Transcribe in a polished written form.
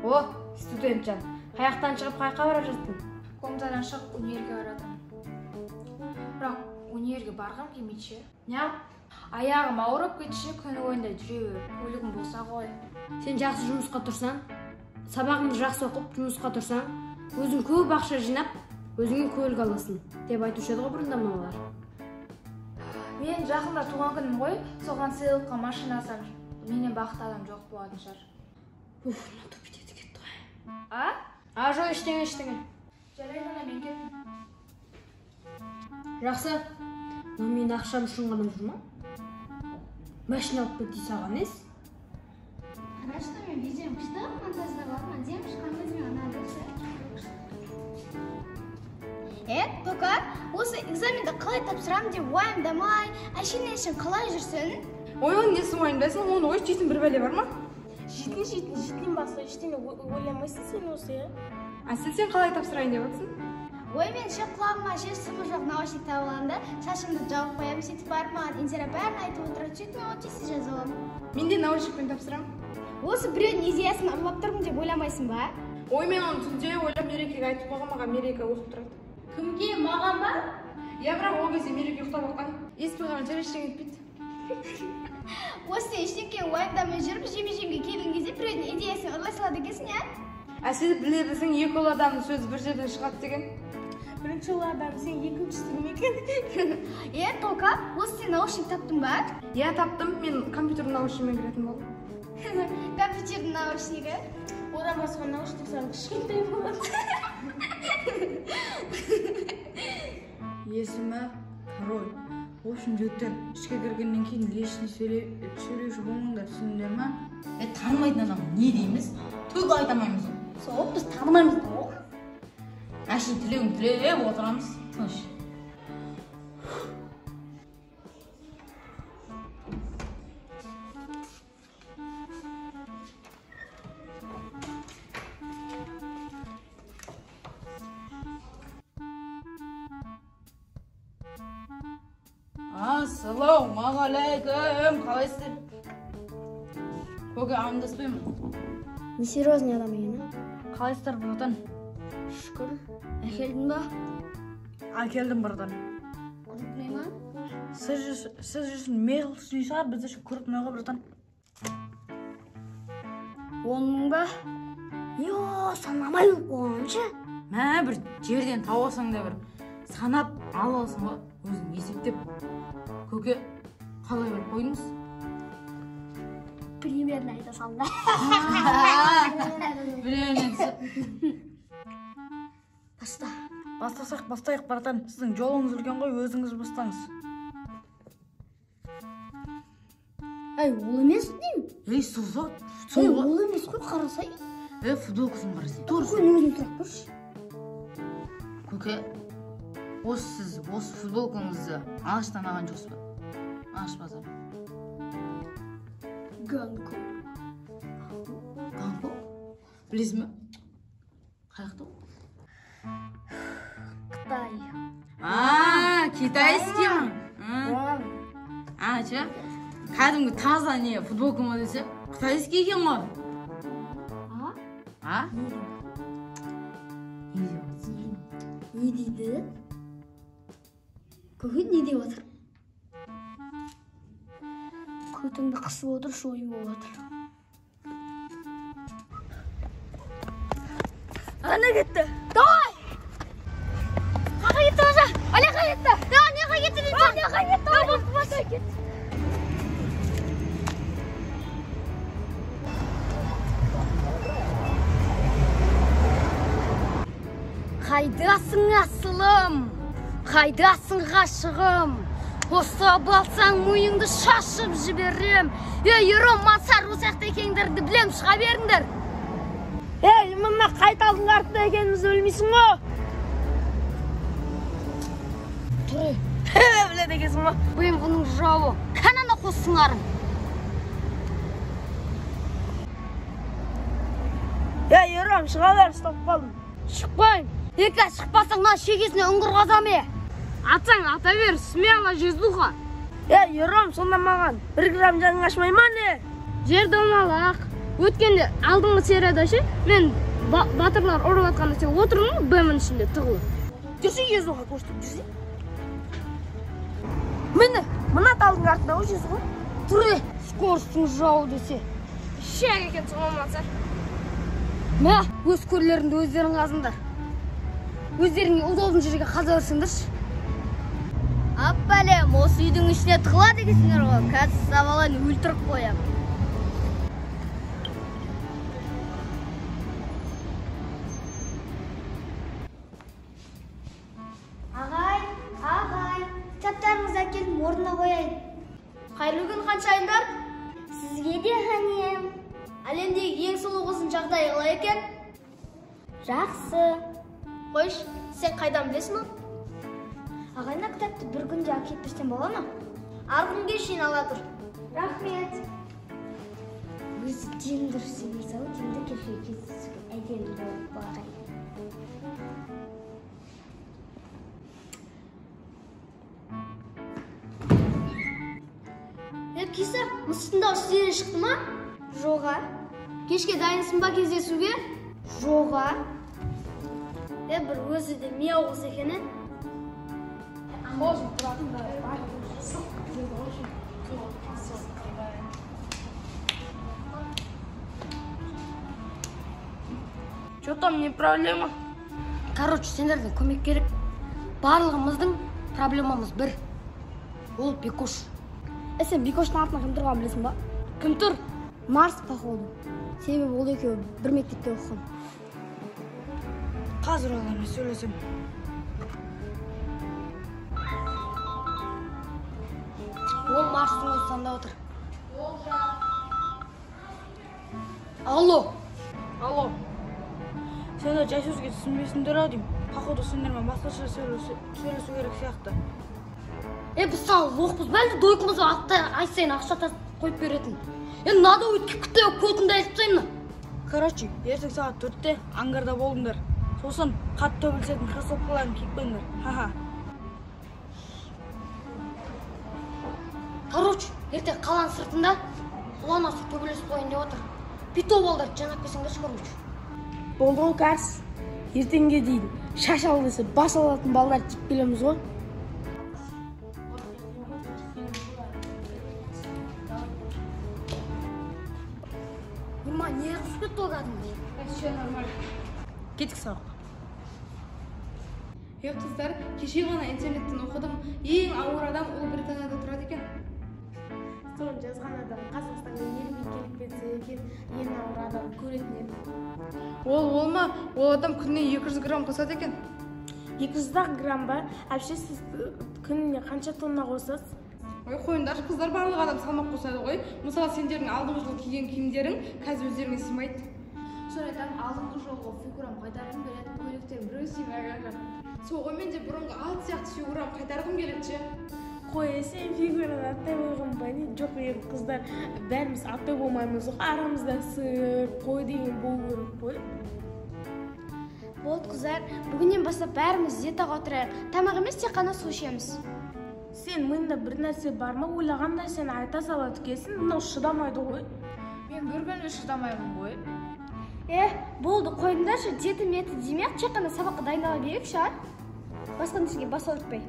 О, студент жан, қаяқтан шығып қаяққа бара жаттың? Комнатадан шығып универге баратырмын. Бірақ универге барғым келмейді ше. Неғып? Аяғым ауырып кетші, күні бойында жүре беріп, көлігім болса ғой. Сен жақсы жұмысқа тұрсаң, сабағыңды жақсы оқып жұмысқа тұрсаң, өзің көп ақша жинап, өзіңе көлік аласың деп айтушы еді ғой бұрында мамалар. Мен жақында туған күнім ғой, соған сыйлыққа машина алсам, менен бақытты адам жоқ болатын шығар. Уф, мына тупить етіп кетті ғой. А? А, жоқ, ештеңе, ештеңе. Жарайды, ана, мен кеттім. Жақсы. Мына менің ақшам үшін ғана жүр ма? Машина алып кет дей саған емес? Қарашы, мен видеом күшті монтаждап алдым, әдемі шыққан өзіме ұнады ше. Тока, осы экзаменді қалай тапсырамын деп уайымдамай, әшейін әшейін қалай жүрсің? Ой, оның несін уайымдайсың, оны қойшы, жейтін бір бәле бар ма? Жейтін, жейтін, жейтіннен басқа ештеңе ойламайсың сен осы, иә? Әсел, сен қалай тапсырайын деп отырсың? Ой, мен ше құлағыма ше сымы жоқ наушник тағып аламын да, шашымды жауып қоямын, сөйтіп барып маған Индира бәрін айтып отырады, сөйтіп мен оны тез-тез жазып аламын. Мен де наушникпен тапсырамын. Осы біреудің идеясын ұрлап тұрмын деп ойламайсың ба? Ой, мен оны түнде ойлап Мерекеге айтып қойғанмын, маған Мереке оқып тұрады. Кімге, маған ба? Иә, бірақ ол кезде Мереке ұйықтап қалған. Естімей қалған шығар, ештеңе етпейді. Осы сен ештеңе уайымдамай жүріп, жеме-жемге келген кезде біреудің идеясын ұрлай салады екенсің, иә? Әсел, біле білсең, екі ұлы адамның сөзі бір жерден шығады деген. Бірінші ұлы адам сен, екіншісі кім екен? Тока, осы сен наушник таптың ба? Иә, таптым. Мен компьютердің наушнигімен кіретін болдым. Компьютердің наушнигі? Одан басқа наушник саған кішкентай болады. Есімі Король. В общем, жігіттер, ішке кіргеннен кейін лишний сөйлеуші болмаңдар, түсіндіңдер ма? Танымайтын адам не дейміз? Түк айта алмаймыз ғой. Сол, біз танымаймыз ғой. Әшейін тілеуін тілеп отырамыз, тыныш. Ассалаумағалейкум, қалайсыздар? Көке, амандаспаймын. Несерьезный адам екен, а? Қалайсыздар, братан? Шүкір. Әкелдің ба? Әкелдім, братан. Крупный ма? Сіз үшін мелочный шығар, біз үшін крупный ғой, братан. 10 мың ба? Йо, санамай қойған ше. Мә, бір жерден тауып алсаң да бір санап алып аласың ғой, өзің есептеп. Көке, қалай біліп қойдыңыз? Примерно айта салдым. Примерно. Баста. Бастасақ, бастайық, братан. Сіздің жолыңыз үлкен ғой, өзіңіз бастаңыз. Әй, ол емес деймін. Ей, сол. Ей, ол емес қой, қарасай. Ей, футболкасын қарасай. Тур, сен өзің сұрақ көрші. Көке, осы сіз, осы футболкаңызды ағаштан алған жоқсыз ба? Ағаш базар. Гонконг. Гонконг? Білесің бе? Қаяқта ол? Қытай. А, китайский ма? А, ше? Кәдімгі таза не футболка ма десе, қытайский екен ғой. А? А? Не деп жатырсың? Не дейді? Көке не деп отыр? Көтіңді қысып отыр, шойын болып отыр. Ана кетті. Давай! Қақа кетті бажа! Аляқа кетті! Давай, неға кетті дейді? Неға кетті? Баса кетті. Қайдасың, асылым? Қайдасың, ғашығым? Осы балсаң мойыңды шашып жіберем. Ей, Ером, Мансар, осы жақта екендерді білем, шыға беріңдер. Ей, мына қайталдың артында екенімізді білмейсің ғой. Тұр. Біледі екенсің ғой. Бұйым бұның жауы. Кәнана қоссыңарың. Ей, Ером, шыға бер, ұстап қалдым. Шықпаймын. Екі шықпасаң, мына шегесіне үңгір қазам, е. Атсаң, ата бер, смело жездуха. Ей, Ером, сонда маған 1 грамм жаның ашмай ма не? Жер домалақ, Өткенде алдыңғы серияда ше, мен батырлар ұрып жатқанда сен отырдың ғой БМ-нің ішінде тығылып. Жүрсе езуға көрсетіп жүрсе. Міне, мына талдың артында ғой жезу ғой. Тұр, скоростың жауы десе. Шек екенсің ғой мансар. Мә, өз көрлеріңді өздерің қазыңдар. Өздеріңе удобный жерге қаза берсеңдерші. Аппалем, осы үйдің ішіне тығылады екенсіңдер ғой. Қазір сабалан өлтіріп қоямын. Ағай, ағай, кітаптарыңызды әкелдім, орнына қояйын. Қайырлы күн, ханшайымдар. Сізге де, ханым. Әлемдегі ең сұлу қыздың жағдайы қалай екен? Жақсы. Қойш, сен қайдан білесің оны? Ағай, мына кітапты бір күнде әкеліп берсем бола ма? Арғы күнге шейін ала тұр. Рахмет. Өзі дем дұрыс емес ау, демді кеше кездесуге әдемі болып барайын. Киса, мысықтың дауысы сенен шықты ма? Жоға. Кешке дайынсың ба кездесуге? Жоға. Бір өзі де мияу қыз екен, е? Че там, не проблема? Короче, сендерден көмек керек. Барлығымыздың проблемамыз бір. Ол Бекош. Сен Бекоштың артынан кім тұрғанын білесің ба? Кім тұр? Марс, походу. Себебі ол екеуі бір мектепте оқыған. Қазір олармен сөйлесем. Ол Марстың өзі таңдап отыр. Алло. Алло. Сендер жай сөзге түсінбейсіңдер ау деймін. Походу сендермен басқаша сөйлесу керек сияқты. Біз саған лоқпыз ба, әлде дойкымыз ба, ай сайын ақша тасып қойып беретін. Надо өйтіп күтіп көтіңді айтып тастаймын. Короче, ертең сағат 4-те ангарда болыңдар. Сосын қатты төбелесетін кроссовкаларын киіп қойыңдар. Ха-ха. Короче, ертең қаланың сыртында ұлан асыр төбелесіп қояйын деп отыр. Пито балдарды жинап келсеңдерші, короче. Болды ғой, Карс. Ертеңге дейін шаш ал десе бас алатын балдар тиіп келеміз ғой. Ема, не қысып кетті ол кәдімгідей? Все нормально. Кеттік сабаққа. Қыздар, кеше ғана интернеттен оқыдым. Ең ауыр адам Ұлыбританияда тұрады екен. Соны жазған адам Қазақстанға еліме келіп кетсе екен, ең ауыр адам көретін еді. Ол ма? Ол адам күніне 200 грамм қосады екен. 200 грамм ба? Әпше, сіз күніне қанша тонна қосасыз? Ой, қойыңдаршы, қыздар, барлық адам салмақ қосады ғой. Мысалы, сендердің алдыңғы жылы киген киімдерің қазір өздеріңе сыймайды. Соны айтамын, алдыңғы жолғы фигурам қайтарғым келеді, көйлектерім біреу сыймай жатыр. Сол ғой, мен де бұрынғы ат сияқты фигурам қайтарғым келеді ше. Қой, сен фигураны аттай қойған ба не? Жоқ, енді қыздар, бәріміз аттай болмаймыз ғой, арамызда сыр, қой деген болу керек қой. Болды, қыздар, бүгіннен бастап бәріміз диетаға отырайық. Тамақ емес, тек қана су ішеміз. Сен миыңда бір нәрсе бар ма, ойлаған нәрсені айта салады екенсің, мынау шыдамайды ғой. Мен бір күн де шыдамаймын ғой. Болды, қойыңдаршы, диета меті демей-ақ, тек қана сабаққа дайындала берейікші, а? Басқа нәрсеге бас ауыртпай.